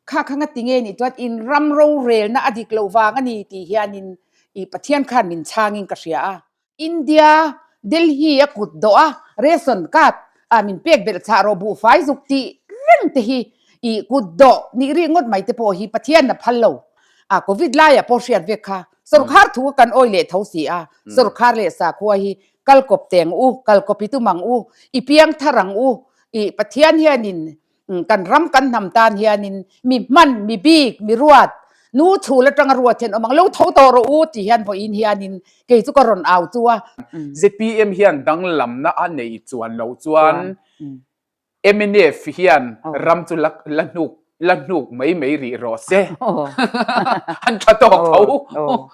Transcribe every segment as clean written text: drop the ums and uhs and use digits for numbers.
Kha kha nga tinge nih chuan in ram rorelna a dik loh vang a ni tih hianin i Pathian khan min chhangin ka hria a. India, Delhi a kut dawh a, ration card ah min pek belh chah rawh buhfai zuk tih reng te hi i kut dawh nih rih ngawt mai te pawh hi Pathian a phal lo. A Covid laiah pawh hriat vek kha sorkar thu kan awi leh tho si a, sorkar leh sakhua hi kal kawp teng u, kal kawp i tum ang u, i piang thar ang u, i Pathian hianin Kan ram kan hnam tan hianin mi hman, mi bik, mi ruat, nu chhul atanga ruat hian awm ang, lo tho tawh rawh u tih hian vawiin hianin kei chu ka rawn au chu a. Zpm hian danglamna a nei chuan loh chuan mnf hian ram chu la hnuk la hnuk mai mai rih rawh se. An tha tawk tho.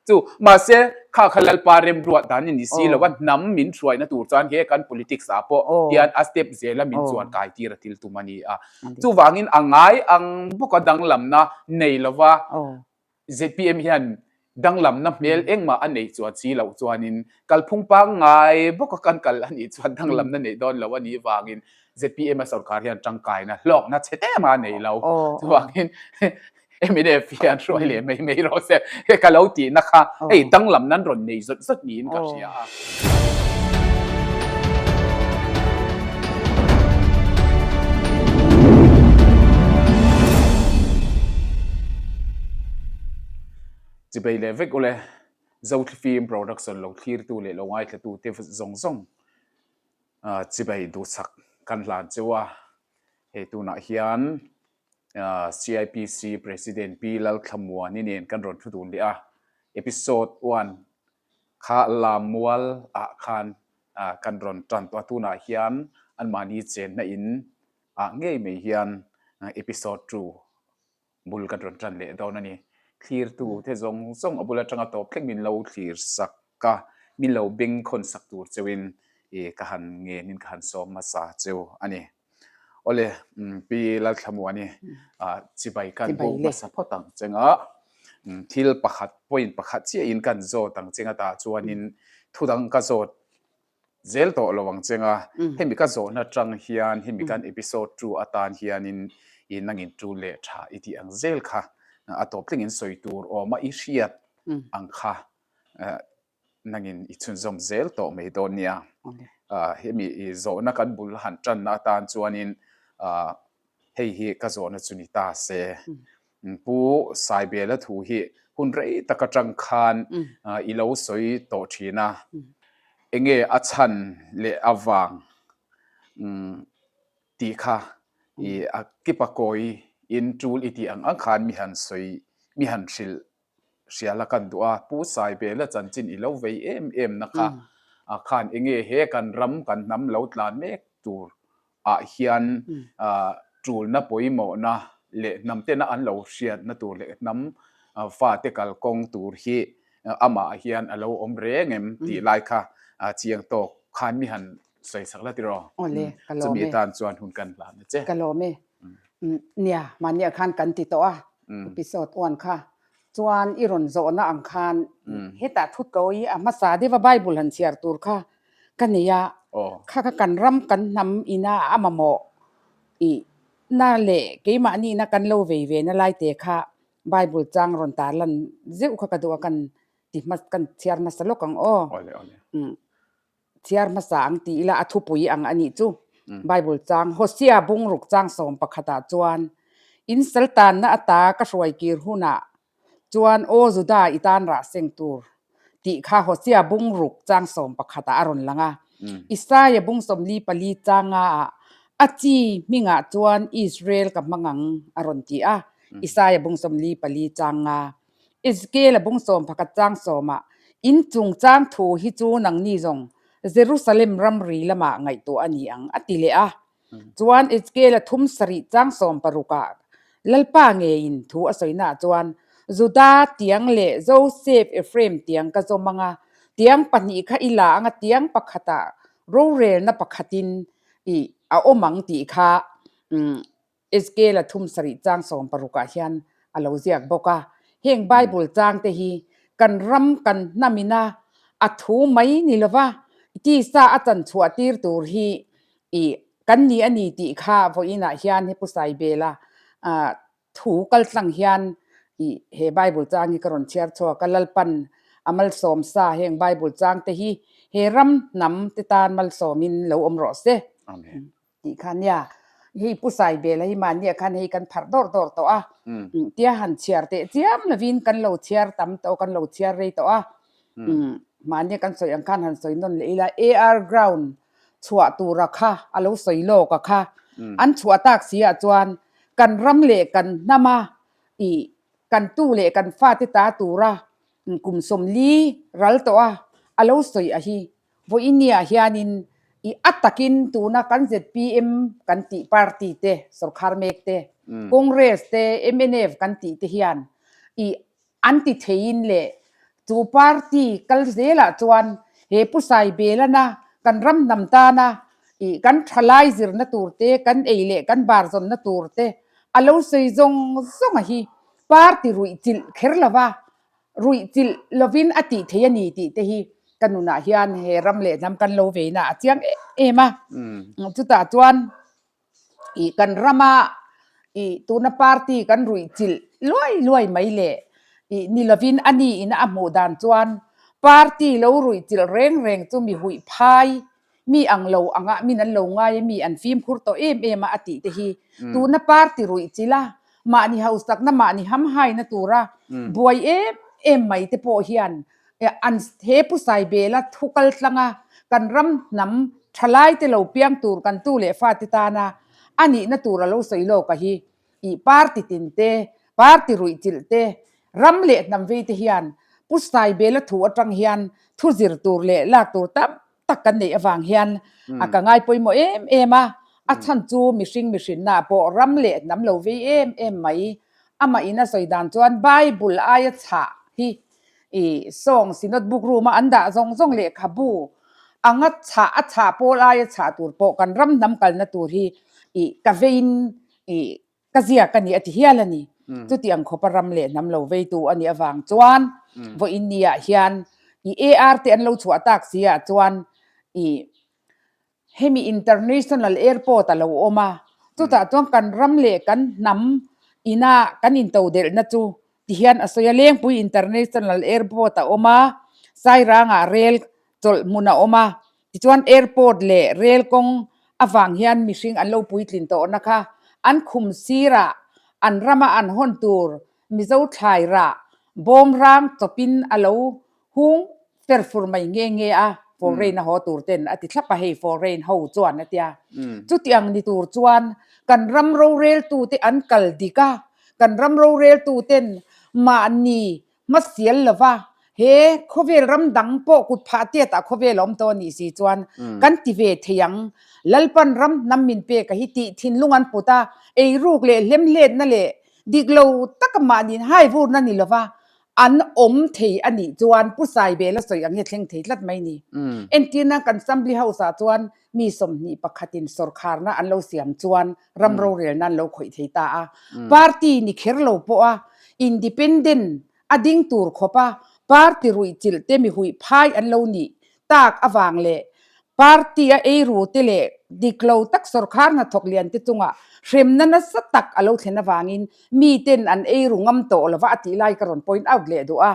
Chu, mahse, kha kha Lalpa remruat dan a ni si lo a, hnam min hruaina tur chuan he kan politics ah pawh hian a step zela min chuan kai tir a thil tum a ni a. Chuvangin a ngai ang bawka danglamna nei lova zpm hian danglamna hmel engmah a neih chuan si loh chuanin kalphung pangngai bawka kan kal a nih chuan danglamna neih dawn lo a nih vangin zpm a sorkar hian tangkaina hlawkna chhe em a nei lo. Chuvangin mnf hian hruai leh mai mai rawh se he ka lo tihna kha hei danglam nan rawn nei zawt zawt niin ka hria a. Chibei leh vek ule Zothlifim production lo thlirtu leh lo ngaithlatu te zawng zawng chibei duhsak kan hlan cheu a, hei tunah hian CIPC President Pi Lalthlamuani nen kan rawn thu dun leh a, Episode one kha Lammual ah khan kan rawn tan tawh a, tunah hian anmahni chenna in ah ngei mai hian Episode two bul kan rawn tan leh dawn a ni. Thlirtu te zawng zawng a bul atanga tawp thleng min lo thlir sak a, min lo bengkhawn sak tur cheuhin ka han ngenin ka han sawm hmasa cheu a ni. Awle, Pi Lalthlamuani chibai kan buk hmasa phawt ang cheng a, thil pakhat point pakhat chiahin kan zawt ang cheng a tah chuanin thudang ka zawt zel tawh lo ang cheng a, hemi ka zawhna atang hian hemi kan episode two atan hianin i nangin tul leh tha i tih ang zel kha a tawp tlingin sawi tur awm a i hriat ang kha nangin i chhunzawm zel tawh mai dawn nia. Hemi i zawhna kan bul han tanna atan chuanin hei hi ka zawhna chu ni ta se. Pu Saibela thu hi hun rei tak atang khan i lo sawi tawh thin a. Enge a chhan leh avang tih kha i a kipa kawi in tul i tih ang ang khan mi han sawi mi han hrilh hrial a kan duh a, Pu Saibela chanchin i lo vei em em na kha khan enge he kan ram kan hnam lo tlan mek tur ah hian tulna pawimawhna leh hnam tena an lo hriatna tur leh hnam fate kalkawng tur hi amah hian a lo awm reng em tih lai kha chiang tawk khan mi han sawi sak la tiraw? Awle, ka lawm e. Chumi atan chuan hun kan hlan a che. Ka lawm e. Nia, mahniah khan kan ti tawh a, episode one kha. Chuan i rawn zawhna ang khan hetah thu tlawi a hmasa deuh a Bible han chhiar tur kha ka nei a, kha kha kan ram kan hnam ina a mamawh i na leh keimahni ina kan lo vei ve na lai te kha Bible chang rawn tar lan zeuh kha ka duh a kan ti hma kan chhiar hmasa lawk ang aw. Chhiar hmasa ang ti ila a thupui ang a nih chu. Bible chang Hosea bungruk chang sawm pakhatah chuan, In saltanna ata ka hruai kir hunah chuan aw Juda i tan rah seng tur tih kha Hosea bungruk chang sawm pakhatah a rawn lang a. Isaia bung 44 chang nga ah a chi hmingah chuan Israel ka hmang ang a rawn ti a, Isaia bung 44 chang nga. Ezekiel a bung sawm pakhat chang sawmah, In chungchang thu hi chu nangni zawng Jerusalem ramri lamah ngaihtuah a ni ang, a ti leh a. Chuan Ezekiel a thum sarih chang sawm parukah Lalpa ngeiin thu a sawinaah chuan, Juda tiang leh Josef Ephraim tiang ka zawm ang a, tiang pahnih kha i la ang a, tiang pakhatah rorelna pakhatin i a awm ang tih kha Ezekiel-a thum sarih chang sawm parukah hian a lo ziak bawk a. Heng Bible changte hi kan ram kan hnamina a thu mai ni lova tisa a chan chhuah tir tur hi i kan ni a ni tih kha vawiinah hian he Pu Saibela. thu kal tlang hian ih he Bible chang hi ka rawn chhiar chhuak a, Lalpan a malsawm sa heng Bible chang te hi he ram hnam te tan malsawmin lo awm rawh se. Amen. Tih kha nia, hei Pu Saibela hi mahnia khan hei kan pharh dawr dawr tawh a, tia han chhiar teh chiam lovin kan lo chhiar tam tawh, kan lo chhiar rei tawh a, mahnia kan sawi ang khan han sawi nawn leh ila, AR ground chhuah tura kha a lo sawi lawk a kha, an chhuah tak si ah chuan kan ram leh kan hnama ih kan tu leh kan fate ta tura kum 40 ral tawh a, a lo sawi a hi. Vawinia hianin i a takin tuna kan zpm kan tih party te, sorkar mek te, Congress te, mnf kan tih te hian i an ti theiin leh chu party kal zelah chuan he Pu Saibelana kan ram hnam tana i kan thalai zirna tur te, kan ei leh kan bar zawnna tur te a lo sawi zawng zawng a hi party ruih chilh kher lova Ruih chilh lovin a tih thei a ni tih te hi ka nunah hian he ram leh hnam kan lo veina a chiang em em a. Chutah chuan ih kan rama ih tuna party kan ruih chilh luai luai mai leh ih ni lovin a ni ina a hmuh dan chuan party lo ruih chilh reng reng chu mi huih phai mi ang lo angah min an lo ngai a mi an fimkhur tawh em em a a tih te hi tuna party ruih chilh a Mahni hausakna mahni hamhaina tura buai em em mai te pawh hian an he Pu Saibela thu kal tlanga kan ram hnam thalai te lo piang tur kan tu leh fate tana a nihna tur a lo sawi lawk a hi ih party tin te, party ruih chilh te, ram leh hnam vei te hian Pu Saibela thu atang hian thu zir tur leh lak tur tam tak kan neih avang hian a ka ngai pawimawh em em a, a chhan chu mihring mihrinna pawh ram leh hnam lo vei em em mai. Amah in a sawi dan chuan Bible aia chhah hi i sawng Synod Book Room a an dah zawng zawng lehkhabu anga chhah a chhah pawl aia chhah tur pawh kan ram hnam kalna tur hi i ka veiin i Ka ziak a ni a ti hial a ni. Chuti ang khawpa ram leh hnam lo veitu a nih avang chuan vawiin niah hian i AR te an lo chhuah tak si ah chuan i hemi International Airport a lo awm a, chutah chuan kan ram leh kan hnam ina kan intodelhna chu ti hian a sawi a, Lengpui International Airport a awm a, Sairangah rel chawlh hmun a awm a, tichuan airport leh rel kawng avang hian mihring an lo puitlin tawhna kha an khum sirah an rama an hawn tur Mizo thlai rah bawm rang chawpin a lo hung fer fur mai nghe nghe a, foreign a haw tur ten a ti thlap a hei foreign ho chuan a tia. Chutiang ni tur chuan kan ram roreltute an kal dik a, kan ram roreltuten mahni Hmasial lova, he khawvel ram dang pawh kut phah tiat ah khawvel a awm tawh a nih si chuan kan ti ve thei ang. Lalpan ram hnam min pek a hi tih thinlung an put a, eiruk leh hlemhletna leh dik lo taka mahniin hai vurna ni lova an awm thei a nih chuan Pu Saibela sawi ang hi a thleng thei tlat mai ni. Entirna kan Assembly House ah chuan mi 21 in sawrkharna an lo siam chuan ram rorelna an lo khawih thei ta a. Party ni kher lo pawh a independent a ding tur khawp a party ruih chilh te mi huih phai an lo nih tak avang leh party a eiru te leh dik lo tak sawrkhar hnathawk lian te chungah hremna nasa tak a lo thlen avangin mi ten an eiru ngam tawh lova a tih lai ka rawn point out leh duh a.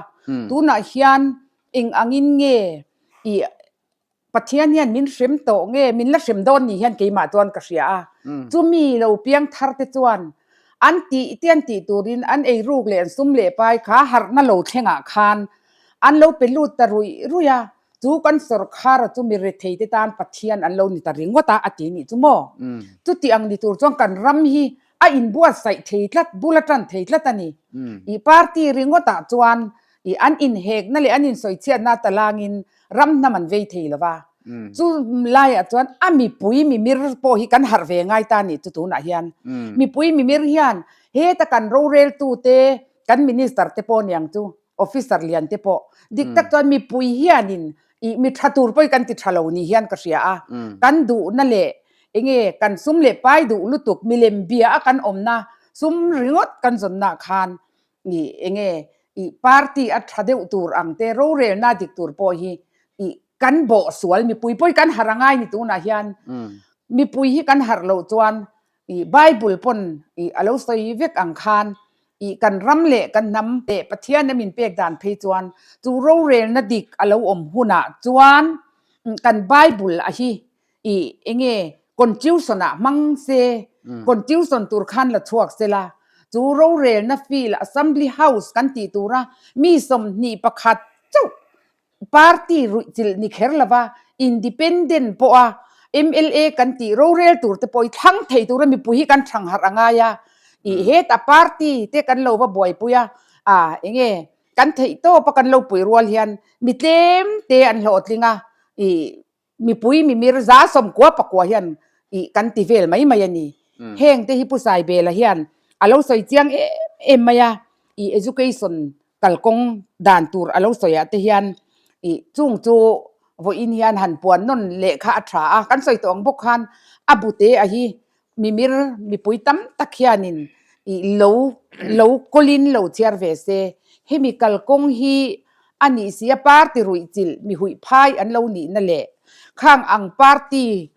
Tunah hian eng angin nge i Pathian hian min hrem tawh nge min la hrem dawn ni hian keimah chuan ka hria a. Chumi lo piang thar te chuan an tih te an tih turin an eiruk leh an sum leh pai kha harhna lo thlengah khan an lo pe lut ta ruih ruih a, chu kan sawrkhara chu mi rethei te tan Pathian an lo ni ta ringawt a a ti nih chu maw? Chuti ang ni tur chuan kan ram hi a inbuatsaih thei tlat, bul a tan thei tlat a ni. I party ringawtah chuan i an inhekna leh an insawichhiatna talangin ram hnam an vei thei lo va. Chu laiah chuan a mipui mimir pawh hi kan harh ve ngai ta nih chu tunah hian. Mipui mimir hian heta kan roreltute, kan minister te pawh niang chu, officer lian te pawh dik tak chuan mipui hianin i mi tha tur pawh hi kan ti tha lo ni hian ka hria a. Kan duhna leh enge kan sum leh pai duh lutuk milem bia a kan awmna sum ringawt kan zawnnaah khan i enge i party a tha deuh tur ang te rorelna dik tur pawh hi i kan bawh sual mipui pawh hi kan harh angai ni tunah hian mipui hi kan harh loh chuan. I Bible pawn i a lo sawi vek ang khan i kan ram leh kan hnam leh Pathian a min pek dan phei chuan chu rorelna dik a lo awm hunah chuan kan Bible a hi i enge constitution ah hmang se, constitution tur khan la chhuak se la, chu rorelna field Assembly House kan tih tura mi 21 chauh Party ruihchilh ni kher lova Independent pawha mla kan tih rorel tur te pawh i thlang thei tura mipui hi kan thang harh a ngai a, i hetah party te kan lo va buaipui a, a enge kan theih tawp a kan lo pui rual hian mi tlem te an hlawhtling a, i Mipui mimir 90 pakua hian ih kan ti vel mai mai a ni. Heng te hi Pu Saibela hian a lo sawi chiang em em mai a, ih education kalkawng dan tur a lo sawi ah te hian ih chung chu vawiin hian han puan nawn leh kha a tha a, kan sawi tawh ang bawk khan a bute a hi mimir mipui tam tak hianin ih lo lo kawlin lo chhiar ve se, hemi kalkawng hi a nih si a party ruih chilh mi huih phai an lo nihna leh khang ang party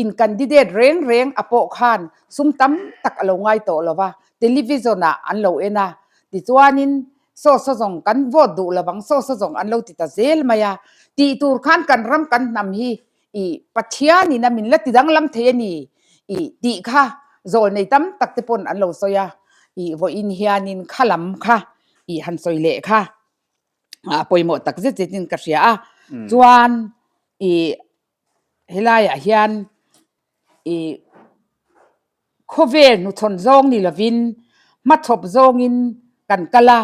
in candidate reng reng a pawh khan sum tam tak a lo ngai tawh lo va, television ah an lo en a, tichuanin saw saw zawng kan vote duh lovang saw saw zawng an lo ti ta zel mai a, tih tur khan kan ram kan hnam hi I Pathian in a min la ti danglam thei a ni i tih kha zawl nei tam tak te pawn an lo sawi a, i vawiin hianin kha lam kha i han sawi leh kha a pawimawh tak zet zet in ka hria a, chuan i helaiah hian i Khawvel hnuchhawn zawng ni lovin hmachhawp zawngin kan kal a,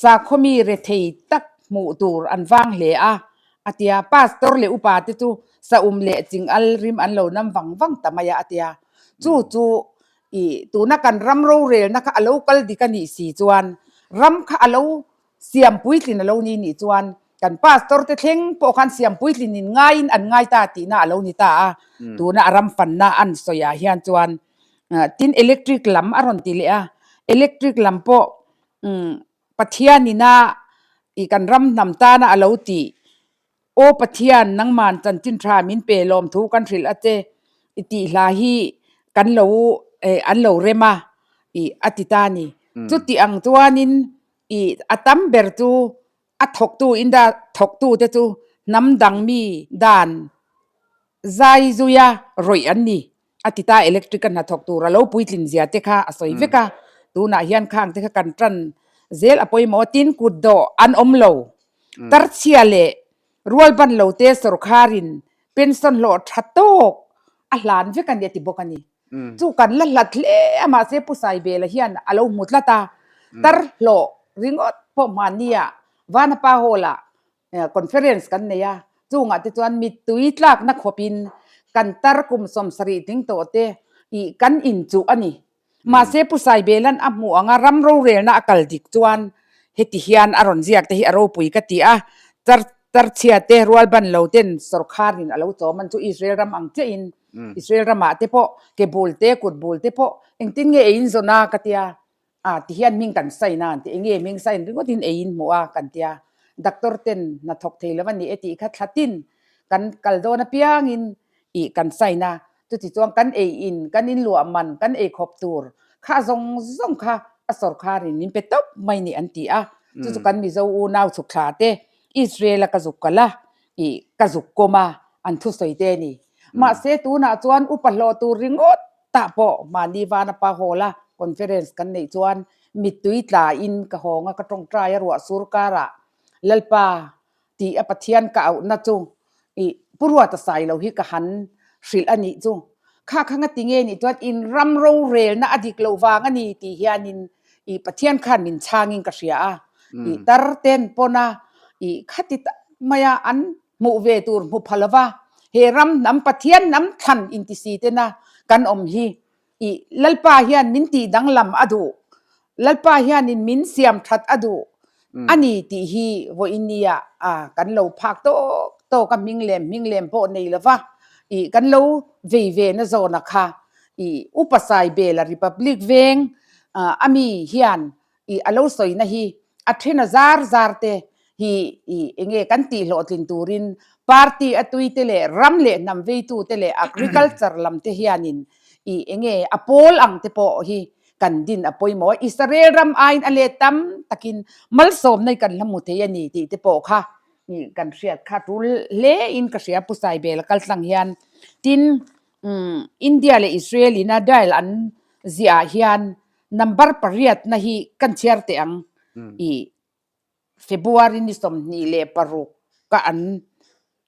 sakhaw mi rethei tak hmuh tur an vang hle a, a ti a. Pastor leh upa te chu saum leh chingal rim an lo nam vang vang ta mai a, a ti a. Chu chu i tuna kan ram rorelna kha a lo kal dik a nih si chuan ram kha a lo Siam puitlin a lo ni nih chuan kan pastor te thleng pawh khan siam puitlin in ngaiin an ngai ta tihna a lo ni ta a, tuna a ram fanna an sawi ah hian chuan tin electric lam a rawn ti leh a, electric lam pawh Pathian ina ih kan ram hnam tana a lo tih Aw Pathian nangman chanchin tha min pe lawm thu kan hrilh a che i tih hla hi kan lo an lo rem a ih a ti ta a ni. Chuti ang chuanin I a tam ber chu a thawktu inda thawktu te chu hnam dang mi dan zai zuia rawih an ni. A ti ta electric a hnathawk tur a lo puitlin zia te kha a sawi vek a, tunah hian khang te kha kan tan zel a pawimawh a, tin kut dawh an awm lo. Tarchhia leh rualban lo te sawrkharin pension hlawh tha tawk a hlan vek a ni a ti bawk a ni. Chu kan la hlat hle a mahse Pu Saibela hian a lo hmu tlat a, tar hlawh ringawt pawh hmannia Vanapa Hall ah conference kan nei a, chungah te chuan mittui tlakna khawpin kan tar kum 70 tling tawh te ih kan inchuh a ni. Mahse Pu Saibelan a hmuh anga ram rorelna a kal dik chuan heti hian a rawn ziak te hi a ropui ka ti a, tar tarchhia te rualban lo ten sawrkharin a lo chawm an chu Israel ram ang chiahin Israel ramah te pawh ke bul te kut bul te pawh engtin nge ei in zawn a ka tia a ti hian hming kan sign a an ti enge hming sign ringawt in ei in hmuh a kan tia doctor ten hna thawk thei lo a ni e tih kha thla tin kan kal dawn apiangin ih kan sign a Chuti chuan kan ei in, kan in luah man, kan ei khawp tur kha zawng zawng kha a sawrkharin min pe tawp mai ni an ti a. Chu chu kan Mizo unau chhuk thla te Israel a ka zuk kal a, ih ka zuk kawm a, an thusawi te a ni. Mahse tunah chuan upa hlawh tur ringawt tah pawh mahni vana pa hall a conference kan neih chuan mittui tla in ka hawng a, ka tawngtai a ruah sur karah Lalpa tih a Pathian ka auhna chu i Pu Ruata Sailo hi ka han hrilh a nih chu. Kha kha nga ti nge nih chuan in ram rorelna a dik loh vang a ni tih hianin i Pathian khan min chhangin ka hria a. I tar ten pawn a i khati tak maia an hmuh ve tur hmu pha lova he ram hnam Pathian hnam thlan intisi tena kan awm hi I Lalpa hian min tih danglam a duh, Lalpa hianin min siam that a duh a ni tih hi vawiin nia kan lo phak tawk tawk a, hming lem hming lem pawh nei lova i kan lo vei ve na zawna kha i Upa Saibela Republic veng a mi hian i a lo sawina hi a then a zar zar te hi i enge kan tih hlawhtlin turin party a tui te leh ram leh hnam veitu te leh agriculture lam te hianin I enge a pawl ang te pawh hi kan din a pawimawh a, Israel ram aiin a let tam takin malsawmna hi kan la hmu thei a ni tih te pawh kha kan hriat kha tul hle in ka hria Pu Saibel a kal tlang hian. Tin, India leh Israel ina dial an ziah ah hian number pariatna hi kan chhiar teh ang i February ni 26 ka an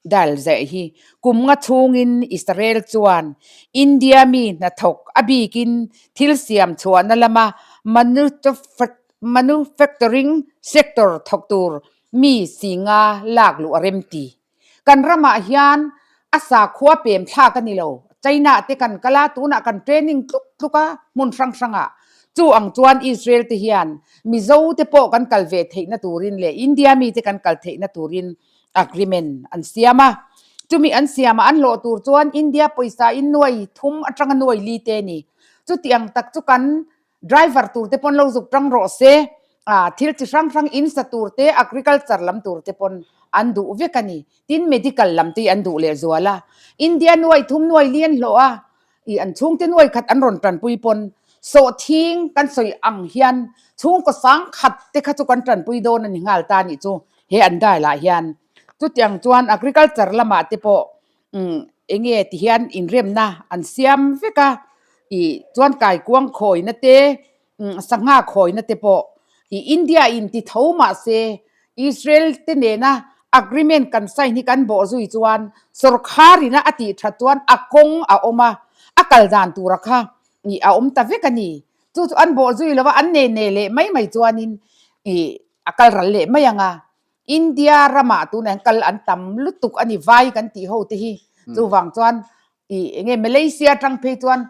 dal zeh hi. Kum nga chhungin Israel chuan India mi hnathawk a bikin thil siam chhuahna lama manufacturing sector thawk tur mi singa lak luh a rem ti. Kan ramah hian a sakhua pem thlak a ni lo. China te kan kal a, tunah kan training tluk tluk a hmun hrang hrangah. Chu ang chuan Israel te hian Mizo te pawh kan kal ve theihna turin leh India mi te kan kal theihna turin agreement an siam a. Chumi an siam a an hlawh tur chuan India pawisa in nuai thum atanga nuai li te a ni. Chutiang tak chu kan Driver tur te pawn lo zuk tang rawh se, ah thil chi hrang hrang in sa tur te, agriculture lam tur te pawn an duh vek a ni. Tin medical lam te hi an duh leh zual a. India nuai thum nuai li an hlawh a, ih an chhungte nuai khat an rawn tanpui pawn sawhthing kan sawi ang hian chhungkaw sang khat te kha chu kan tanpui dawn a ni nghal ta nih chu he an dial ah hian. Chutiang chuan agriculture lamah te pawh Umm enge ti hian inremna an siam vek a, ih chuan kaikuang khawina te umm sangha khawina te pawh ih India in ti tho mahse Israel te nena agreement kan sign hi kan bawh zui chuan sawrkhar ina a tih that chuan a kawng a awm a, a kal dan tura kha ih a awm ta vek a ni. Chu chu an bawh zui lova an ne ne leh mai mai chuanin ih a kal ral leh mai ang a. India ramah tunah hian kal an tam lutuk a ni vai kan tih ho te hi chuvang chuan ih enge Malaysia atang phei chuan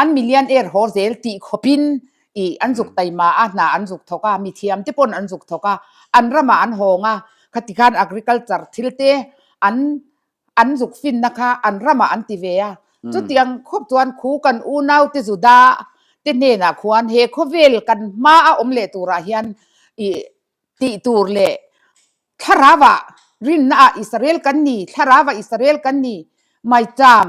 an million air haw zel tih khawpin ih an zuk taima a hna an zuk thawk a mithiam te pawn an zuk thawk a an ramah an hawng a khati khan agriculture thil te an an zuk finna kha an ramah an ti ve a chutiang khawp chuan khu kan unau te Juda te hnenah khuan he khawvel kan hma a awm leh turah hian ih tih tur leh thlarauah rinnaah Israel kan ni, thlarauah Israel kan ni, maicham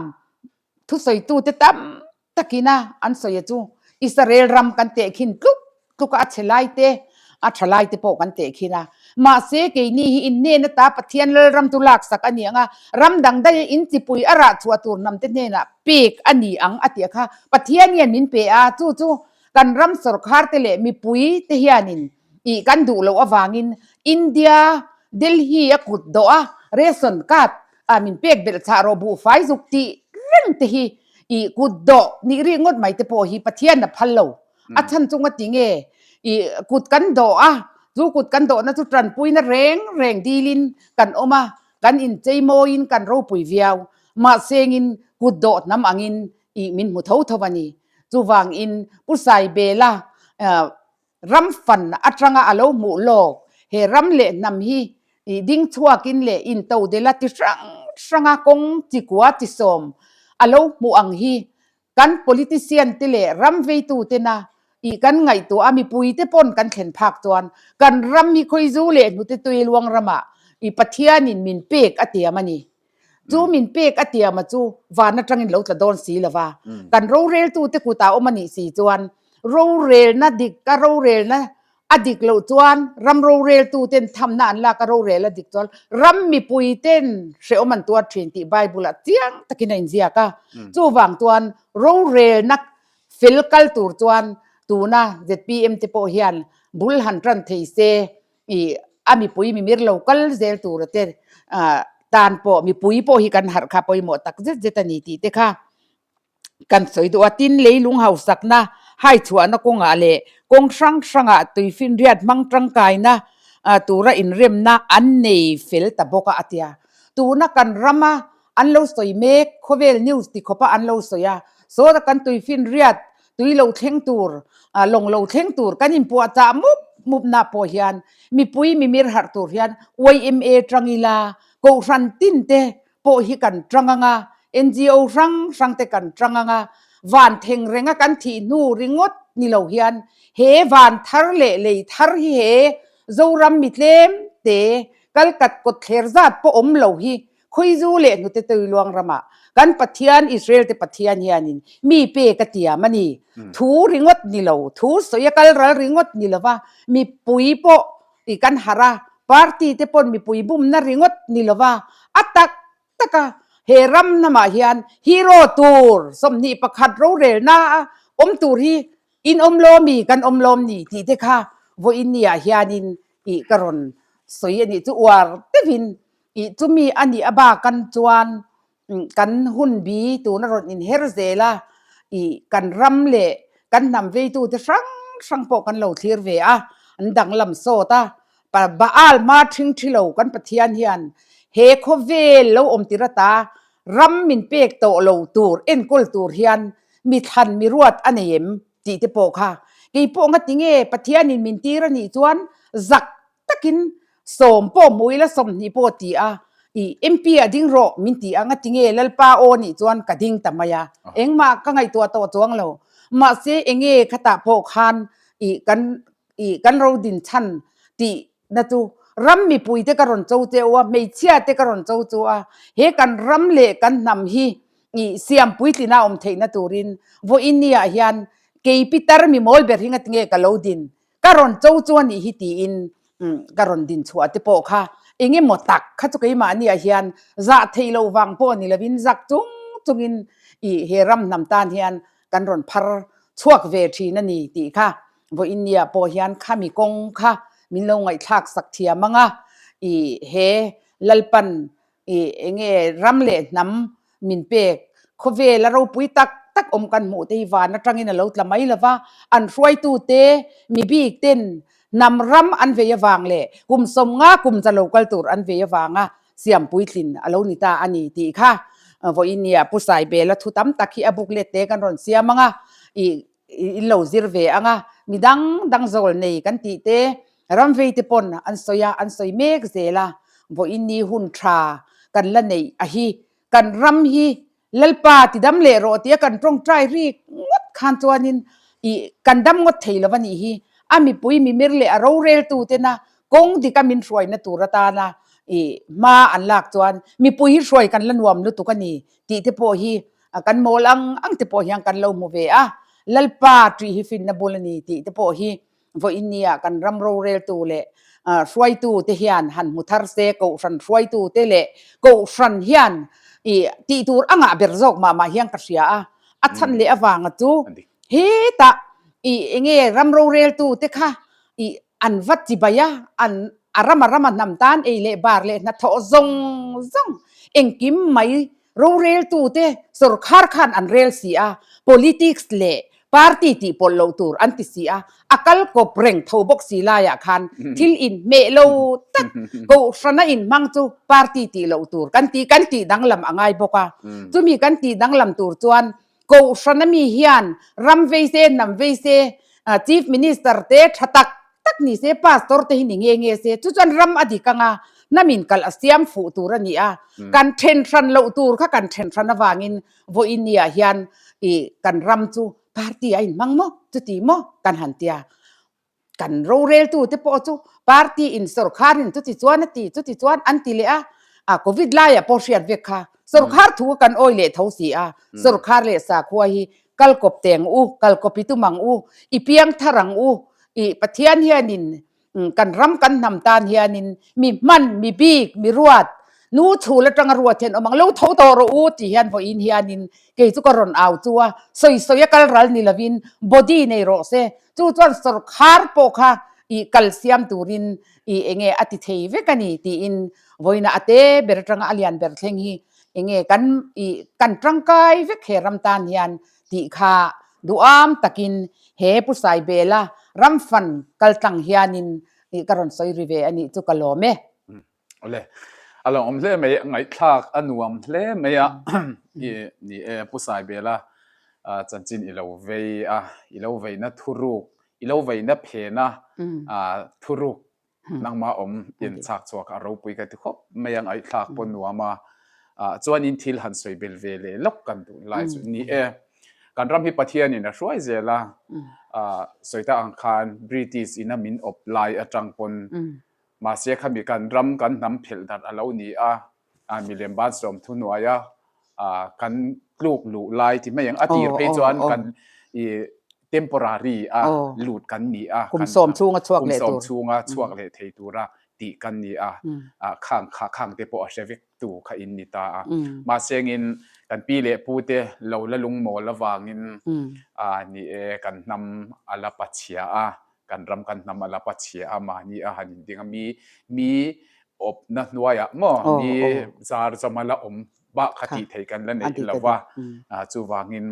thusawitute tam takina an sawi a chu Israel ram kan tehkhin tluk tluk a, a chhe lai te, a tha lai te pawh kan tehkhin a. Mahse keini hi in hnen ata Pathian Lalram chu laksak a ni ang a, ram dang daia in chipui a rah chhuah tur hnamte hnenah pek a ni ang a tih kha Pathian hian min pe a, chu chu kan ram sawrkhar te leh mipui te hianin ih kan duh loh avangin India Delhi a kut dawh a ration card ah min pek belh chah rawh buhfai zuk tih reng te hi ih kut dawh nih rih ngawt mai te pawh hi Pathian a phal lo a chhan chunga ti nge ih kut kan dawh a chu kut kan dawhna chu tanpuina reng reng dilin kan awm a kan inchei mawiin kan ropui viau mahsengin kut dawh hnam angin ih min hmu tho tho a ni chuvangin Pu Saibela Ram fan atanga a lo hmuh lawk he ram leh hnam hi ih ding chhuakin leh intodela ti hrang hranga kawng chi kua chi sawm a lo hmuh ang hi kan politician te leh ram veitu tena ih kan ngaihtuah a mipui te pawn kan thlen phak chuan kan ram hi khawizu leh hnute tui luang ramah ih Pathianin min pek a tiam a ni. Chu min pek a tiama chu van atangin lo tla dawn si lova, kan roreltute kutah awm a nih si chuan rorelna dik a rorelna a dik loh chuan ram roreltuten thamna an lak a rorel a dik chuan ram mipuiten hrehawm an tuar thin tih Bible ah chiang takin a inziak a. Chuvang chuan rorelna fel kal tur chuan tuna zpm te pawh hian bul han tan thei se I a mipui mimir lo kal zel tura te tan pawh mipui pawh hi kan harh kha pawimawh tak zet zet a ni tih te kha kan sawi duh a. Tin, leilung hausakna hai chhuahna kawngah leh kawng hrang hrangah tuifinriat hmang tangkaina tura inremna an nei fel ta bawk a a tia. Tuna kan rama an lo sawi mek, khawvel news ti khawpa an lo sawi a, sawta kan tuifinriat tui lo thleng tur, lawng lo thleng tur kan inpuahchah mup mup na pawh hian mipui mimir harh tur hian yma tang ila, Kohhran tin te pawh hi kan tang ang a, NGO hrang hrang te kan tang ang a, van theng renga kan thih hnu ringawt ni lo hian he van thar leh lei thar hi he Zoram mi tlem te kalkat kawtthler zat pawh awm lo hi Khawizu leh hnute tui luang ramah Kan Pathian, Israel te Pathian hianin mi pek a tiam a ni. Thu ringawt ni lo, thu sawi a kal ral ringawt ni lova, mipui pawh i kan harh a, party te pawn mipui bumna ringawt ni lova, a tak tak a, he ram hnamah hian hero tur 21 rorelna a awm tur hi in awm lawmi kan awm lawm ni tih te kha vawiin ni ah hianin ih ka rawn sawi a nih chu uar deuhin ih chumi a nih a bakan chuan kan hun bi tuna rawn inher zel a ih kan ram leh kan hnam veitute hrang hrang pawh kan lo thlir ve a an danglam sawt a Baal hma ṭhing ṭhi lo kan Pathian hian he khawvel lo awm tir ata ram min pek tawh lo tur enkawl tur hian mi thlan mi ruat a nei em tih te pawh kha kei pawh ngati nge Pathianin min tir a nih chuan zak takin sawm pawh hmu ila 20 pawh ti a i MP ah ding rawh min ti a ngati nge Lalpa aw nih chuan ka ding ta mai a engmah ka ngaihtuah tawh chuang lo mahse enge khatah pawh khan i kan I kan ro din chhan tih na chu ram mipui te ka rawn cho che u a, hmeichhia te ka rawn cho chu a, he kan ram leh kan hnam hi i siam puitlina awm theihna turin vawiin ni ah hian kei pitar mi mawl ber hi ngatinge ka lo din, ka rawn cho chu a nih hi tiin ka rawn din chhuah te pawh kha eng emaw tak kha chu keimahni ah hian zah theih loh vang pawh ni lovin zak chung chungin i he ram hnam tan hian kan rawn phar chhuak ve thin a ni tih kha vawiin nia pawh hian khami kawng kha min lo ngaihthlak sak thiam ang a, i he Lalpan i enge ram leh hnam min pek khawvel a ropui tak tak awm kan hmuh te hi van atangin a lo tla mai lo va, an hruaitute mi bik ten hnam ram an vei avang leh kum 50 kum za lo kal tur an vei avanga siam puitlin a lo ni ta a ni tih kha vawiin nia Pu Saibela thu tam tak hi a booklet te kan rawn siam ang a, i in lo zir ve ang a, mi dang dang zawl nei kan tih te ram vei te pawn an sawi a, an sawi mek zel a, vawiin ni hun tha kan la neih a hi, kan ram hi Lalpa ti dam leh rawh tia kan tawngtai rik ngawt khan chuanin i kan dam ngawt thei lo a nih hi, a mipui mimir leh a roreltu tena kawng dika min hruaina tur atana i hma an lak chuan mipui hi hruai kan la nuam lutuk a ni tih te pawh hi kan mawl ang ang te pawh hian kan lo hmu ve a, Lalpa ṭih hi finna bul a ni tih te pawh hi vawiin nia kan ram roreltu leh hruaitu te hian han hmu thar se, kohhran hruaitu te leh kohhran hian i tih tur a ngah ber zawk mah mah hian ka hria a, a chhan leh avanga chu hetah i enge ram roreltu te kha i an va chi bai a, an a rama rama hnam tan ei leh bar leh hnathawh zawng zawng engkim mai roreltute sorkar khan an rel si a, politics leh party tih pawlh loh tur an ti si a, a kal kawp reng tho bawk si laiah khan thil inhmeh lo tak kohhrana inhmang chu party tih loh tur kan ti kan tih danglam a ngai bawk a, chumi kan tih danglam tur chuan Kohhran ami hian ram vei se, hnam vei se, Chief Minister te tha tak tak ni se, Pastor te hi ni nge nge se, chu chuan ram a dik anga hnamin kalh a siam fuh tur a ni a, kan then hran loh tur kha kan then hran avangin vawiin ni ah hian i kan ram chu party a inhmang maw chuti maw kan han tia. Kan roreltu te pawh chu party in sorkar in chuti chuan a ti chuti chuan an ti leh a, a covid laiah pawh hriat vek kha sorkar thu kan awi leh tho si a, sorkar leh sakhua hi kal kawp teng u, kal kawp i tum ang u, i piang thar ang u, i Pathian hianin kan ram kan hnam tan hianin mi hman, mi bik, mi ruat, nu chhul atanga ruat hian awm ang, lo tho tawh rawh u tih hian vawiin hianin kei chu ka rawn au chu a, sawi sawi a kal ral ni lovin body nei rawh se, Chu chuan sorkar pawh kha i kal siam turin i enge a ti thei vek a ni tiin vawiina a te ber atanga a lian ber thleng hi enge kan i kan tangkai vek he ram tan hian tih kha duham takin he Pu Saibela ram fan kal tlang hianin i ka rawn sawi ri ve a nih chu ka lawm e. Awle, a lo awm hle mai, ngaihthlak a nuam hle mai a, i ni e Pu Saibela chanchin i lo vei a, i lo veina thuruk, i lo veina phena thuruk nangmah awm in chak chhuak a ropui ka ti khawp mai a, ngaihthlak pawh nuam a, chuanin thil han sawi bel ve leh lawk kan duh lai chu ni e, kan ram hi Pathianin a hruai zel a, sawi tak ang khan British ina min awp lai atang pawn Mahse khami kan ram kan hnam phelh darh a lo ni a, a milem ban sawm thuhnuaia kan tluk luh lai ti mai ang a tir phei chuan kan i temporary a lut kan ni a kum sawm chhunga chhuak leh tur kum sawm chhunga chhuak leh thei tura tih kan ni a khang kha khang te pawh a hre vek tu kha in ni ta a mahse engin kan pi leh pu te lo la lungmawl avangin a ni e kan hnam a la pachhia a kan ram kan hnam a la pachhia a mahni a han inding a mi mi awpna hnuaiah maw mi zar zawm a la awm bak kha tih theih kan la neih lo va chuvangin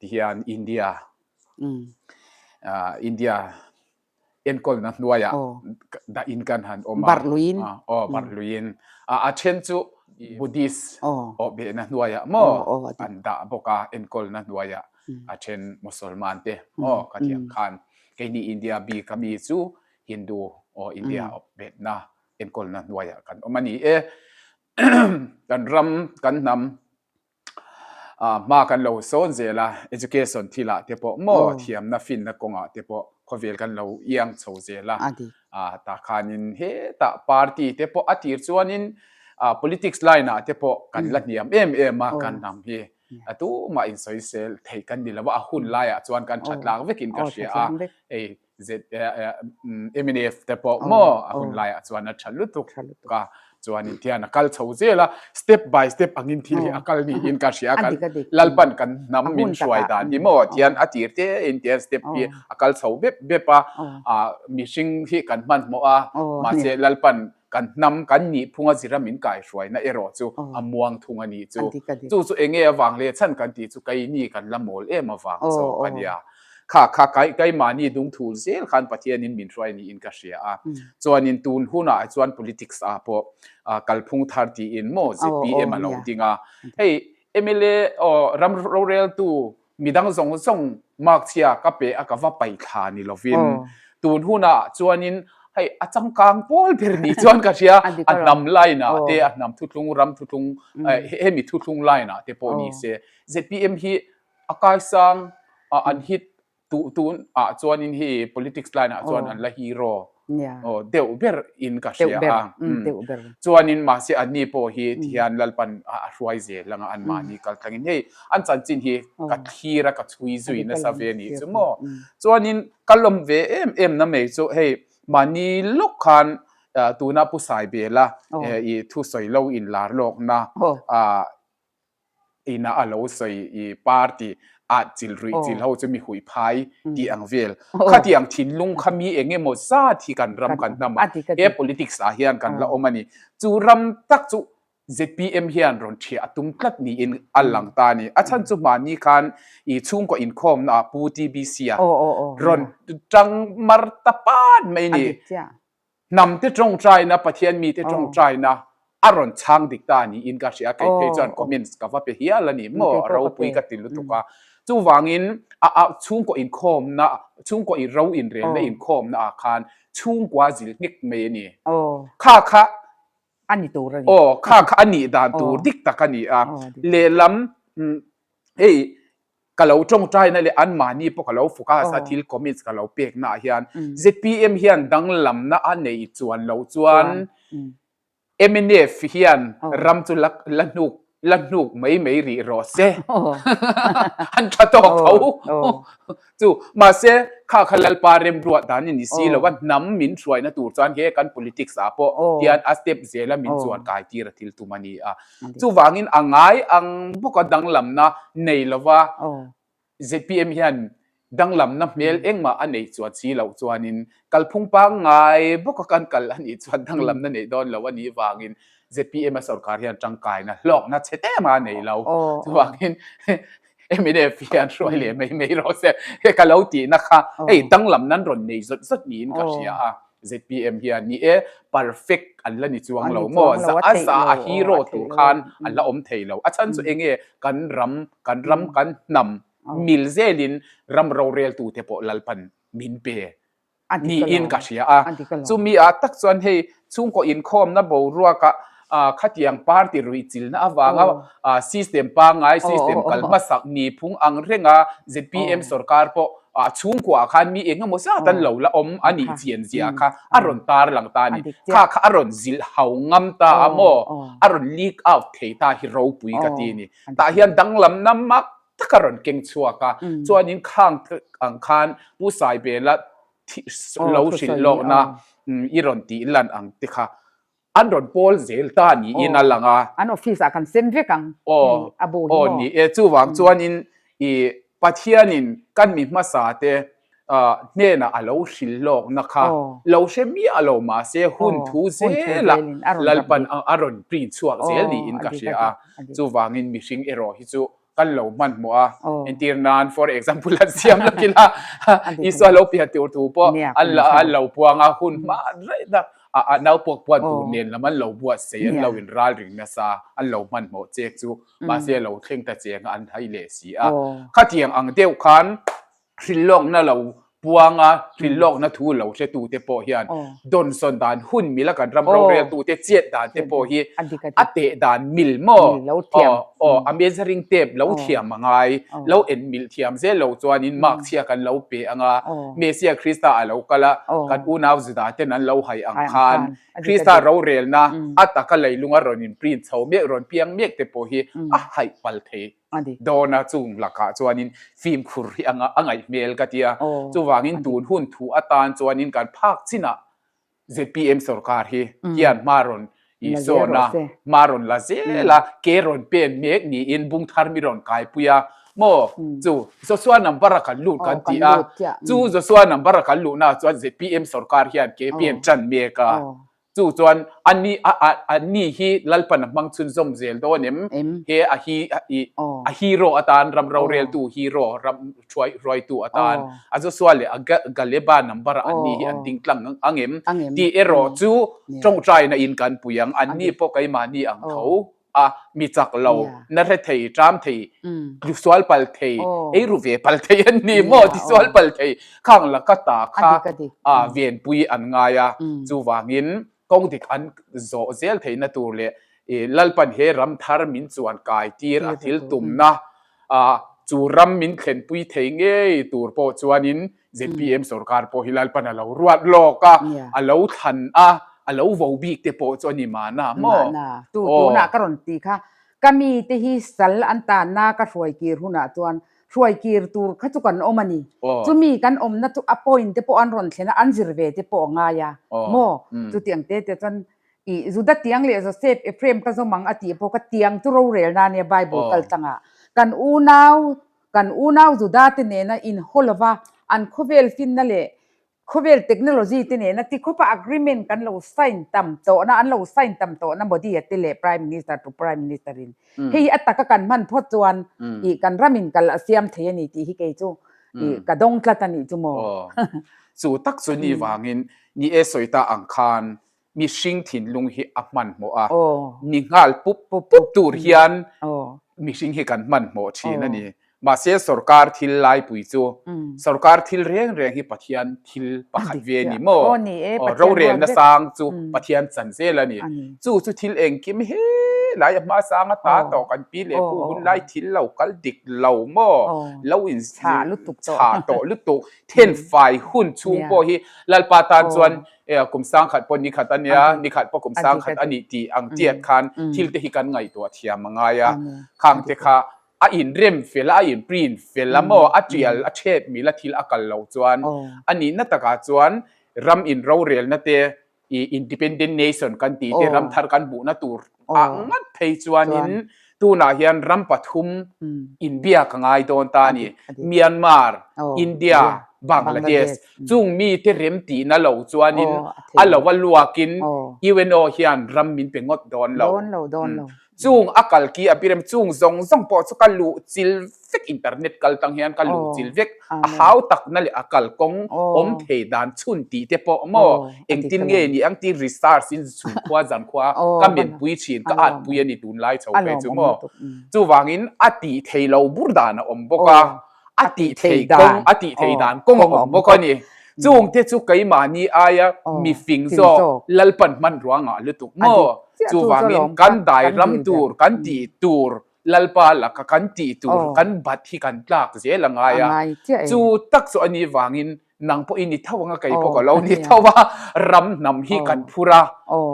tihian India India enkawlna hnuaiah dah in kan han awm a Barhluiin aw Barhluiin a then chu Buddhist awh behna hnuaiah maw an dah bawk a enkawlna hnuaiah a then Mosolman te aw ka thiam khan keini India bik ami chu Hindu aw India awh behna enkawlna hnuaiah kan awm a ni e kan ram kan hnam hma kan lo sawn zel a, education thilah te pawh maw thiamna finna kawngah te pawh khawvel kan lo iang chho zel a, tah khanin hetah party te pawh a tir chuanin politics line ah te pawh kan la hniam em em a kan hnam hi a tumah insawisel theih kan ni lo a, a hun laiah chuan kan that lak vekin ka hria a, hei MNF te pawh maw a hun laiah chuan a tha lutuk a chuanin tihian a kal chho zel a step by step angin thil hi a kal niin ka hria a Lalpan kan hnam min hruai dan hi maw tihian a tir te in tihian step hi a kal chho bep bep a mihring hi kan hmanhmawh a mahse Lalpan kan hnam kan nih phunga zira min kaihruaina erawh chu a muang thung a nih chu. Chu chu enge avang leh chhan kan tih chu keini kan la mawl em avang zawk a nia. Kha kha kai keimahni dungthul zel khan Pathianin min hruai niin ka hria a. Chuanin tun hunah chuan politics ah pawh kalphung thar tiin maw zpm a lo ding a. Hei mla aw ram roreltu Midang zawng zawng mark chhia ka pe a ka va paih thla ni lovin tun hunah chuanin hei a changkang pawl ber ni chuan ka hria a hnam line ah te a hnam thuthlung ram thuthlung hemi thuthlung line ah te pawh ni se zpm hi a kaisang an hit tuh tun ah chuanin hei politics line ah chuan an la hero Aw deuh ber in ka hria a. Chuanin mahse anni pawh hi tihian Lalpan a hruai zel anga anmahni kal tlangin hei an chanchin hi ka thlir a ka chhui zui nasa ve anih chu maw. Chuanin ka lawm ve em em na mai chu hei mahni lawk khan tuna Pu Saibela i thusawi lo inlar lawkna ina a lo sawi i party ah chil ruih chil ho chu mi huih phai tih ang vel khatiang thinlung kha mi eng emaw zat hi kan ram kan hnam a he politics ah hian kan la awm a ni chu ram tak chu zpm hian rawn thiah a tum tlat niin a lang ta a ni a chhan chu mahni khan i chhungkaw inkhawmna ah Pu TBC a rawn tang mar ta pat mai a ni. Hnam te tawngtaina, Pathian mite tawngtaina a rawn chhang dik ta niin ka hria. Kei phei chuan comments ka va pe hial a ni maw? A ropui ka ti lutuk a. Chuvangin a a chhungkaw inkhawmna, chhungkaw i ro inrelna inkhawmna ah khan chhungkua zil nghek mai a ni. Kha kha a ni tur a ni. Aw, kha kha a nih dan tur dik tak a ni a. Lehlam hei ka lo tawngtaina leh anmahni pawh ka lo focus a thil comments ka lo pekna ah hian zpm hian danglamna a nei chuan loh chuan mnf hian ram chu la la hnuk la hnuk mai mai rih rawh se an tha tawk tho chu mahse kha kha Lalpa remruat dan a ni si lo a hnam min hruaina tur chuan he kan politics ah pawh tian a step zela min chuan kai tir a thil tum a ni a. Chuvangin a ngai ang bawka danglamna nei lova zpm hian danglamna hmel engmah a nei chuan si loh chuanin kalphung pangngai bawka kan kal a nih chuan danglamna neih dawn lo a nih vangin zpm a sorkar hian tangkaina hlawkna chhe tema a nei lo. Chuvangin mnf hian hruai leh mai mai rawh se he ka lo tihna kha hei danglamna an rawn nei zawt zawt niin ka hria a. Zpm hian ni e perfect an la ni chuang lo maw a za a hero tur khan an la awm thei lo a chhan chu enge kan ram kan ram kan hnam mil zelin ram rorel tu te pawh Lalpan min pe niin ka hria a chumi ah tak chuan hei chhungkaw inkhawmna boruak ah. Khatiang party ruihchilhna avanga system pangngai, system kal hmasak ni phung ang renga zpm sorkar pawh chhungkuaah khan mi eng emaw zat an lo la awm a nih chian zia kha a rawn tar lang ta a ni. Kha kha a rawn zilh hau ngam ta a maw? A rawn leak out thei ta hi ropui ka ti a ni. Tah hian danglamna mak tak a rawn keng chhuak a, chuanin khang ang khan Pu Saibela lo hrilh lawkna i rawn tih lan ang te kha an rawn pawl zel ta niin a lang a. An office ah kan sem vek ang hei a bu hi maw? Aw ni e, chuvang chuanin i Pathianin kan mi hmasa te hnenah a lo hrilh lawkna kha lo hre miah lo mahse hun thu zelah Lalpan a rawn print chhuak zel niin ka hria a, chuvangin mihring erawh hi chu kan lo hmanhmawh a, entir nan for example an siam lawk ila Isua lo pian tur thu pawh an lo puang a, hun hma daih tak a naupuak puan tur nen lam an lo buatsaih an lo in ralring nasa an lo hmanhmawh chek chu mahse lo thleng ta cheng a an hai leh si a, khatiang ang deuh khan hrilhlawkna lo puang a, hrilhlawkna thu lo hretute pawh hian dawnsawn dan hun mila kan ram roreltute chet dan te pawh hi a teh dan mil maw? Aw, a measuring tape lo thiam a ngai, lo en mil thiam zel lo chuanin mark chhia kan lo pe ang a, Messiah Krista a lo kal a, kan unau Juda ten an lo hai ang khan Krista rorelna a taka leilunga rawn in print chho mek, rawn piang mek te pawh hi a haih pal thei. Dawn a chung lakah chuanin fimkhur hi a ngaih hmel ka ti a, chuvangin tun hun thu atan chuanin kan phak chinah zpm sorkar hi hian hma rawn i sawn a, hma rawn la zel a, ke rawn pen mek niin bung thar mi rawn kaipui a maw chu Joshua number a kan lut kan ti a, chu Joshua number a kan luhnaah chuan zpm sorkar hian ke pen tan mek a. Chu chuan a ni a a a ni hi Lalpan a hmang chhunzawm zel dawn em? He a hi i a hero atan ram roreltu hero ram hruai hruaitu atan a Joshua leh a Galeba number ah an ni hi an ding tlang ang em? Tih erawh chu tawngtaina in kan pui ang. An ni pawh keimahni ang tho. A mi chak lo, na hre thei, ṭam thei, tisual pal thei, ei ru ve pal thei an ni maw, tisual pal thei khang la ka ta kha a venpui an ngai a, chuvangin kawng dik an zawh zel theihna tur leh Lalpan he ram thar min chuan kai tir a thil tumna chu ram min thlenpui thei ngei tur pawh chuanin zpm sorkar pawh hi Lalpan a lo ruat lawk a, a lo thlan a, a lo vo bik te pawh chu a ni mahna maw? Mahna. Tu tunah ka rawn ti kha, ka mite hi sal an tanna ka hruai kir hunah chuan hruai kir tur kha chu kan awm a ni. Chumi kan awmna chu a point te pawh an rawn thlen a, an zir ve te pawh a ngai a maw? Chutiang te te chuan I Juda tiang leh Joseph Ephraim ka zawm ang a tih pawh ka tiang chu rorel na nia Bible kal tlangah kan unau kan unau Juda te nena inhaw lova an khawvel finna leh khawvel technology te nena ti khawpa agreement kan lo sign tam tawhna an lo sign tam tawhna Modi a te leh Prime Minister to Prime Minister in hei hi a taka kan hman phawt chuan i kan ram in kal a siam thei a ni tih hi kei chu i ka dawng tlat a nih chu maw. Chu tak chu ni vangin ni e sawi ta ang khan mihring thinlung hi a hmanhmawh a, ni nghal pup pup tur hian mihring hi kan hmanhmawh thin a ni. Mahse sorkar thil laipui chu sorkar thil reng reng hi Pathian thil pakhat ve a ni maw? Rorelna sang chu Pathian chan zel a ni. Chu chu thil engkim he lai a hma sang a ta tawh kan pi leh pu hun lai thil lo kal dik lo maw? Lo in chhah tawh lutuk thenfai hun chhung pawh hi Lalpa tan chuan E kum sangkhat pawh nikhat a nia, nikhat pawh kum sangkhat a nih tih ang tiat khan thil te hi kan ngaihtuah thiam a ngai a. Khang te kha a inrem fel a, a in print fel a maw, a tial a thet mil a thil a kal loh chuan a nihna takah chuan ram in rorelna te i independent nation kan tih te ram thar kan hmuhna tur ah ngat phei chuanin Tunah hian ram pathum inbiak a ngai dawn ta a ni. Myanmar, India, Bangladesh chung mite rem tihna lo chuanin a lo a luakin UNO hian ram min pe ngawt dawn lo. Chung a kal ki a birem chung zawng zawng pawh chu ka luh chil vek internet kal tang hian ka luh chil vek a hau takna leh a kalkawng awm thei dan chhun tih te pawh maw engtin nge ni ang tih research in chhungkhua zankhua ka menpui thin ka at pui a ni tunlai chho ve chu maw chuvangin a tih thei lo bur dan a awm bawk a a tih thei kawng a tih thei dan kawng a awm bawk a ni. Chung te chu keimahni aia mi fing zawk Lalpan hmanrua ngah lutuk maw? Chuvangin kan dai ram tur, kan tih tur Lalpa laka kan tih tur kan bat hi kan tlak zel a ngai a. Chu tak chu a nih vangin nang pawh i ni tho anga kei pawh ka lo ni tho a, ram hnam hi kan phur a,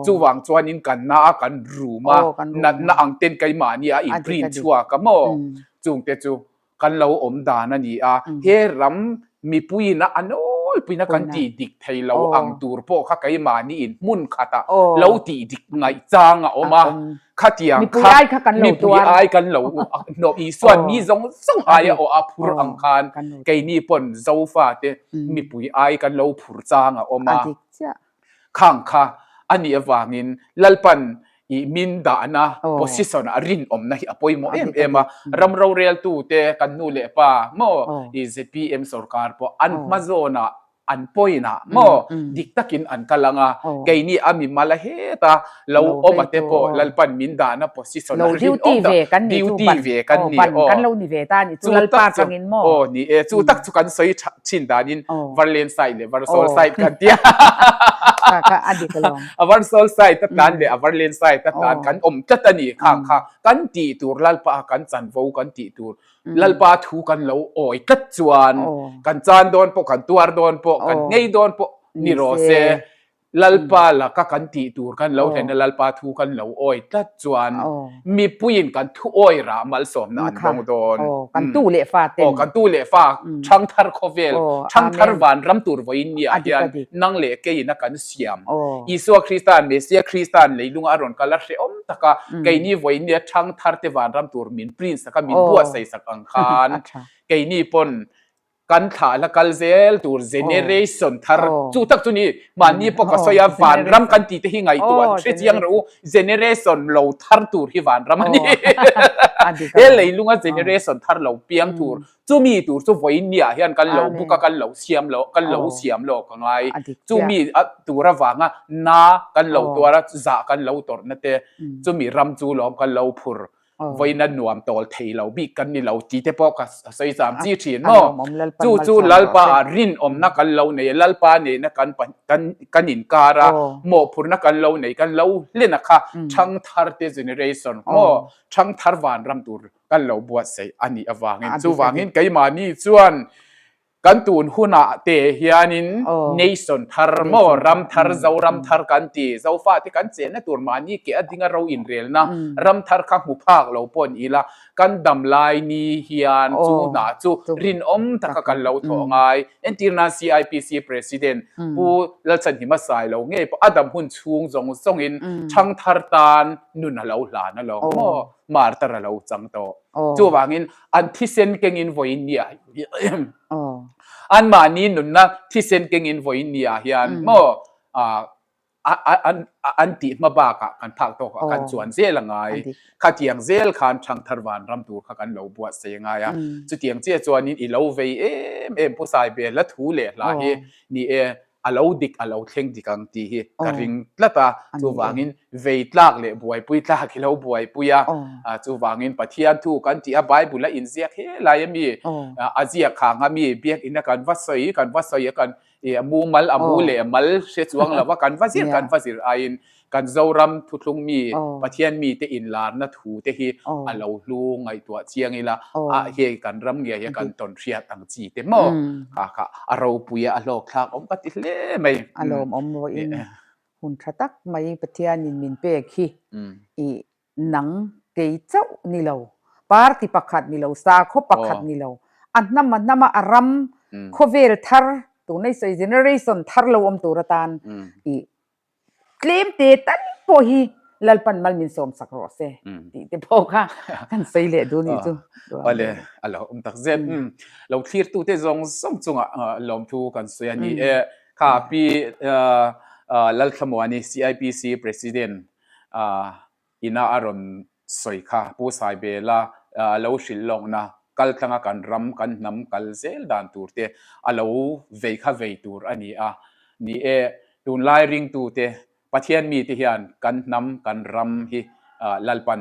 chuvang chuanin kan na a kan rum a, natna ang ten keimahni a inprint chhuak a maw? Chungte chu kan lo awm dan a ni a, he ram mipuiin a a nawlpuina kan tih dik thei lo ang tur pawh kha keimahni in hmun khatah lo tih dik ngaih chang a awm a, khatiang kha mipui ai kan lo hnawh Isuan mi zawng zawng aia aw a phur ang khan keini pawn Zofa te mipui ai kan lo phur chang a awm a. Khang kha a nih avangin Lalpan i min dahna position ah rinawmna hi a pawimawh em em a. Ram roreltute kan nu leh pa maw i zpm sorkar pawh an hma zawnah an point ah maw dik takin an kal ang a, keini a mimal a heta lo awm a te pawh Lalpan min dahna position ah rinawm tak duty ve kan ni aw chu tak chu aw ni e chu tak chu kan sawi thin danin Varlen side leh Varsol side kan tia a Varsol side a tlan leh a Varlen side a tlan kan awm tlat a ni khang kha kan tih tur Lalpa kan chanvo kan tih tur Lalpa thu kan lo awi tlat chuan kan chan dawn pawh kan tuar dawn pawh kan ngei dawn pawh ni rawh se Lalpa laka kan tih tur kan lo hlen a, Lalpa thu kan lo awi tlat chuan mipuiin kan thu awi rah malsawmna an dawng dawn. Kan tu leh fa ten. Aw, kan tu leh fa ṭhangthar khawvel, ṭhangthar vanram tur vawiin niah hian nang leh keiin a kan siam. Isua Krista'n, Messiah Krista'n leilunga a rawn kal a hrehawm tak a, keini vawiin nia ṭhangthar te vanram tur min print sak a, min buatsaih sak ang khan keini pawn Kan thlah la kal zel tur generation thar chu tak chu ni mahni pawh ka sawi a vanram kan tih te hi ngaihtuah hre chiang rawh u generation lo thar tur hi vanram a ni he leilunga generation thar lo piang tur chumi tur chu vawiin niah hian kan lo book a kan lo siam lo kan lo siam lawk a ngai chumi tur avanga na kan lo tuar a zah kan lo tawrhna te chumi ram chu lawm kan lo phur vawiin a nuam tawl thei lo bik kan ni lo tih te pawh ka sawi zam chi thin maw? Chu chu Lalpa ah rinawmna kan lo nei a, Lalpa nena kan kan kan inkar a, mawhphurhna kan lo nei, kan lo hlen a kha ṭhangthar te generation maw ṭhangthar vanram tur kan lo buatsaih a nih avangin chuvangin keimahni chuan Kan tun hunah te hianin nation thar maw, ram thar, Zoram thar kan ti. Zofate kan chenna tur mahni ke a dinga ro inrelna ram thar kha hmu phak lo pawh ni ila, kan dam lai ni hian chu hna chu rinawm taka kan lo thawh ngai. Entirna CIPC President Pu Lalchhanhima Sailo ngei pawh a dam hun chhung zawng zawngin ṭhangthar tan nun a lo hlan alawm maw, martar a lo chang tawh. Chuvangin an thisen kengin vawiin ni ah anmahni nunna thisen kengin vawiin ni ah hian maw an tih hma bakah kan phak tawk ah kan chuan zel a ngai. Khatiang zel khan ṭhangthar vanram tur kha kan lo buatsaih a ngai a. Chutiang chiah chuanin i lo vei em em Pu Saibela thu leh hla hi ni e. a lo dik a lo thleng dik ang tih hi ka ring tlat a, chuvangin vei tlak leh buaipui tlak hi lo buaipui a, chuvangin Pathian thu kan tih a Bible a inziak helai ami a ziak khang ami biakinn a kan va sawi kan va sawi a kan mumal a mu leh mal hre chuang lo a kan va zir kan va zir aiin Kan Zoram thuthlung mi, Pathian mite inlarna thu te hi a lo hlu ngaihtuah chiang ila, a hei kan ram ngei hi kan tawn hriat ang chi te maw? Kha kha a ropui a, a hlawkthlak awm ka ti hle mai. A lawmawm ruahin hun tha tak mai Pathianin min pek hi i nang kei chauh ni lo, party pakhat ni lo, sakhaw pakhat ni lo, a hnam a hnama a ram khawvel thar tunai sawi generation thar lo awm tur atan i Tlem te tal pawh hi Lalpan mal min sawm sak rawh se tih te pawh kha kan sawi leh duh nih chu. Awle, a lo awm tak zet. Lo thlirtu te zawng zawng chungah lawmthu kan sawi a ni e. Kha Pi Lalthlamuani CIPC President ina a rawn sawi kha Pu Saibela lo hrilh lawkna kal tlanga kan ram kan hnam kal zel dan tur te a lo vei kha vei tur a ni a. Ni e, tunlai ringtute Pathian mite hian kan hnam kan ram hi Lalpan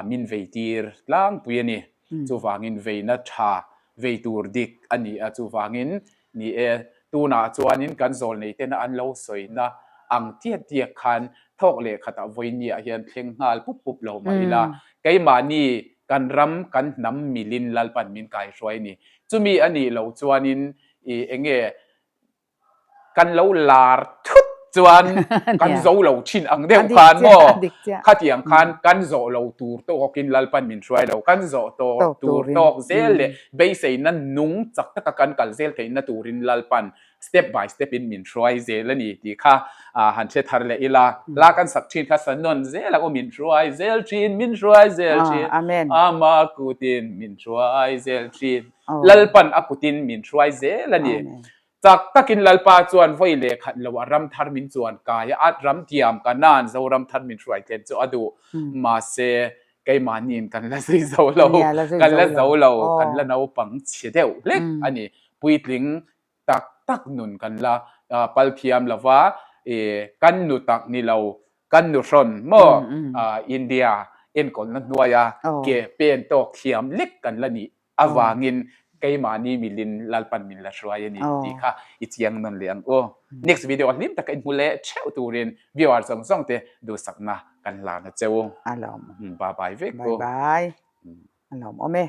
min vei tir tlangpui a ni. Chuvangin veina tha vei tur dik a ni a, chuvangin ni e. Tunah chuanin kan zawlneitena an lo sawina ang tiat tiat khan thawk leh khatah vawinia hian thleng nghal pup pup lo mah ila, keimahni kan ram kan hnam milin Lalpan min kaihruai a ni. Chumi a nih loh chuanin i enge kan lo lar thut chuan kan zo lo thin ang deuh khan maw khatiang khan kan zawh lo tur tawkin Lalpan min hruai lo kan zawh tawh tur tawk zel leh beiseina nung chak taka kan kal zel theihna turin Lalpan step by step in min hruai zel a ni tih kha han hre thar leh ila la kan sak thin kha sa nawn zel ang aw min hruai zel thin min hruai zel thin ama kutin min hruai zel thin Lalpan a kutin min hruai zel a ni. Chak takin Lalpa chuan vawi leh khat lo a ram thar min chuan kai a, at ram tiam ka nan Zoram thar min hruai tlen chu a duh. Mahse, keimahniin kan la zui zo lo, kan la zo lo, kan la naupang chhe deuh hlek a ni. Puitling tak tak nun kan la pal thiam lo va, kan nu tak ni lo, kan nu hrawn maw India enkawlna hnuaia ke pen tawk thiam lek kan la nih avangin keimahni milin Lalpan min la hruai a ni tih kha i chiang nawn leh ang u. Next video a hlim taka inhmu leh theuh turin viewer zawng zawng te duhsakna kan hlan a che u. A lawm. Bye bye vek u. Bye bye. A lawm awm e.